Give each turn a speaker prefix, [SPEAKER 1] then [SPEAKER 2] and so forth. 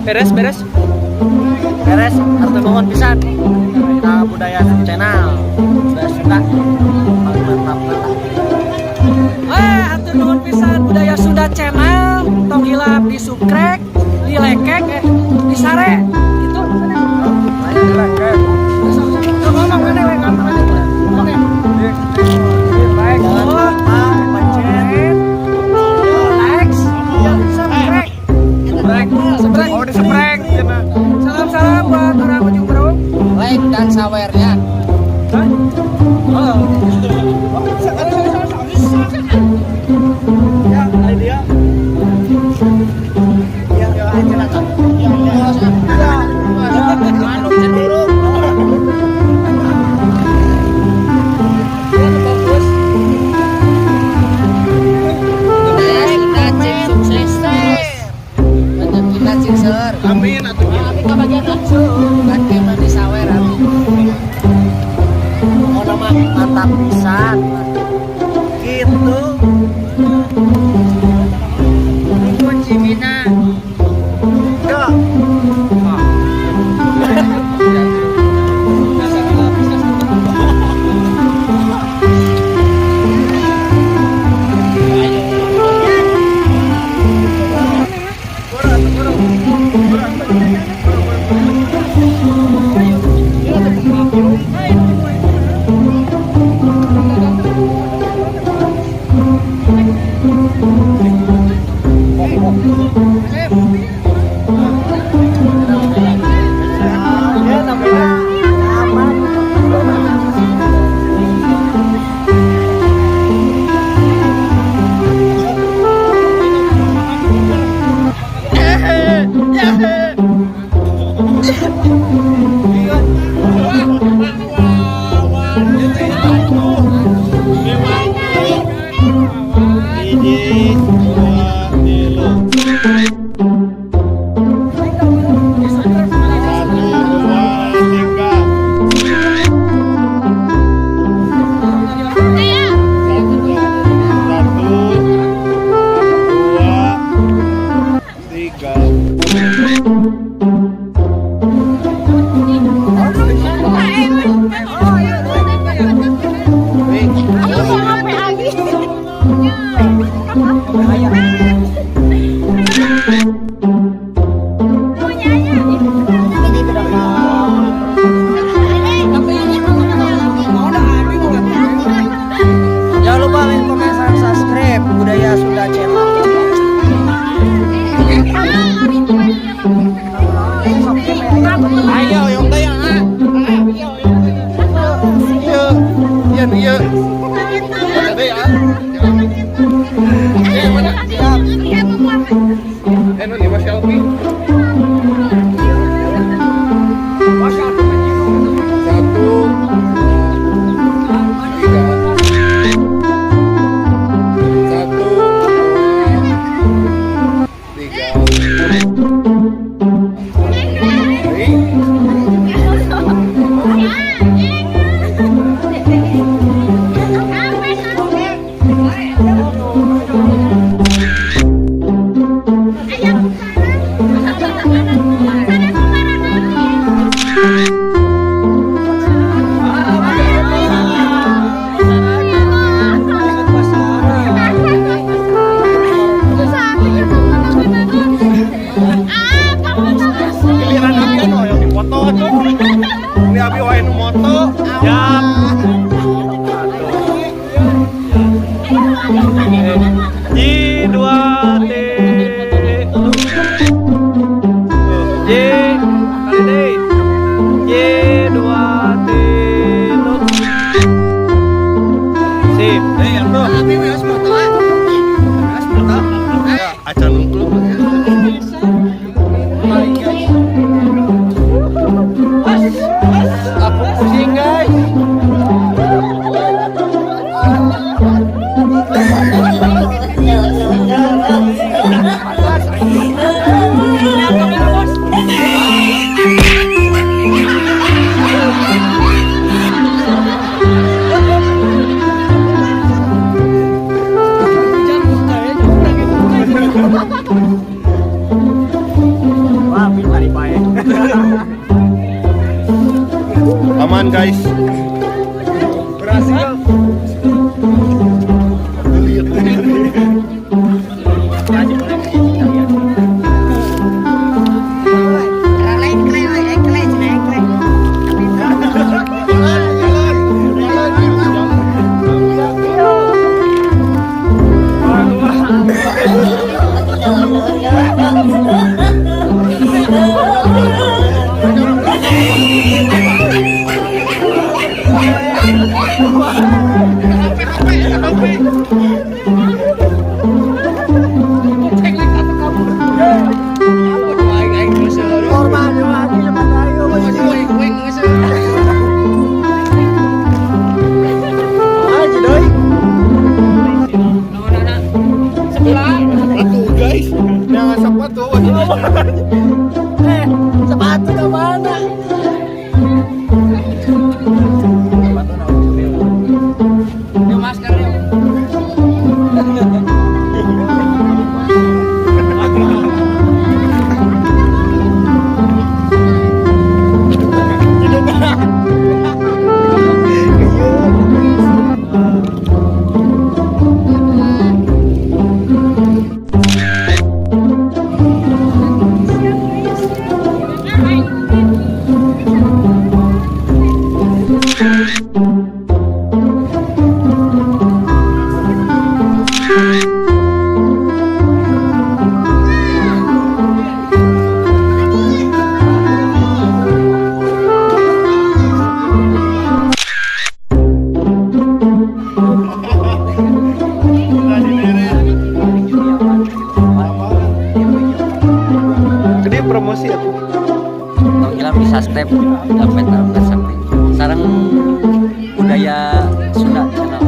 [SPEAKER 1] Beres, beres.
[SPEAKER 2] Beres, hatur nuhun pisan. Kita Budaya Channel. Budaya Sunda. Mantap, mantap.
[SPEAKER 1] Eh, hatur nuhun pisan Budaya Sunda Channel. Tong hilap di subscribe, di like, eh, di share. Gitu. Tuh, ngomong mana we, ngomong mana. Mana?
[SPEAKER 2] Baik,
[SPEAKER 1] Oh,
[SPEAKER 2] pencet.
[SPEAKER 1] Like, subscribe. Subscribe.
[SPEAKER 3] Oh, di seprek.
[SPEAKER 1] Salam-salam buat orang Ujung Berung.
[SPEAKER 4] Like dan sawernya.
[SPEAKER 1] Hah? Oh.
[SPEAKER 2] Ya, ini dia. Ya, ya, silakan.
[SPEAKER 4] Manuk cenderung.
[SPEAKER 1] Bagus.
[SPEAKER 4] Budaya Sunda cing sukses terus. Rezekina cing seur.
[SPEAKER 3] Amin atuh.
[SPEAKER 4] Abi kabagian langsung. Ganti mani sawer abi.
[SPEAKER 2] Pokoknya mah mantap pisan. Gitu.
[SPEAKER 4] Ikut Cimina.
[SPEAKER 2] Ya. Ya, namanya aman.
[SPEAKER 3] Hiji, dua, tilu. Satu, dua, tiga. Satu, dua, tiga. Jangan lupa like, comment, dan subscribe Budaya Sunda Channel. Ayo, yang teh ya. Iya, iya, iya. Mana teh ya? Eh, mana? Eh, nu ieu mah selfie. Satu, tiga. Satu, tiga. Hei. Giliran abi anu yang dipoto atuh. Ini abi wae nu moto. Yap. Ji dua T. J kali D. J dua T. Sip. Eh, atuh.
[SPEAKER 4] Abi wis moto ah.
[SPEAKER 3] Wis moto. Ya, acan nunggu.
[SPEAKER 2] Aku pusing, guys. Wah, pintar bae.
[SPEAKER 3] Aman guys.
[SPEAKER 2] Berhasil. Korban lagi cepat ayo. Ayo doi.
[SPEAKER 3] Sepatu guys. Jangan sepatu.
[SPEAKER 2] Eh, sepatu ke mana?
[SPEAKER 4] Masker yuk.
[SPEAKER 3] Gede promosi aku.
[SPEAKER 4] Tong hilap di subscribe Dapat Dapat Sakti. Sareng budaya Sunda channel.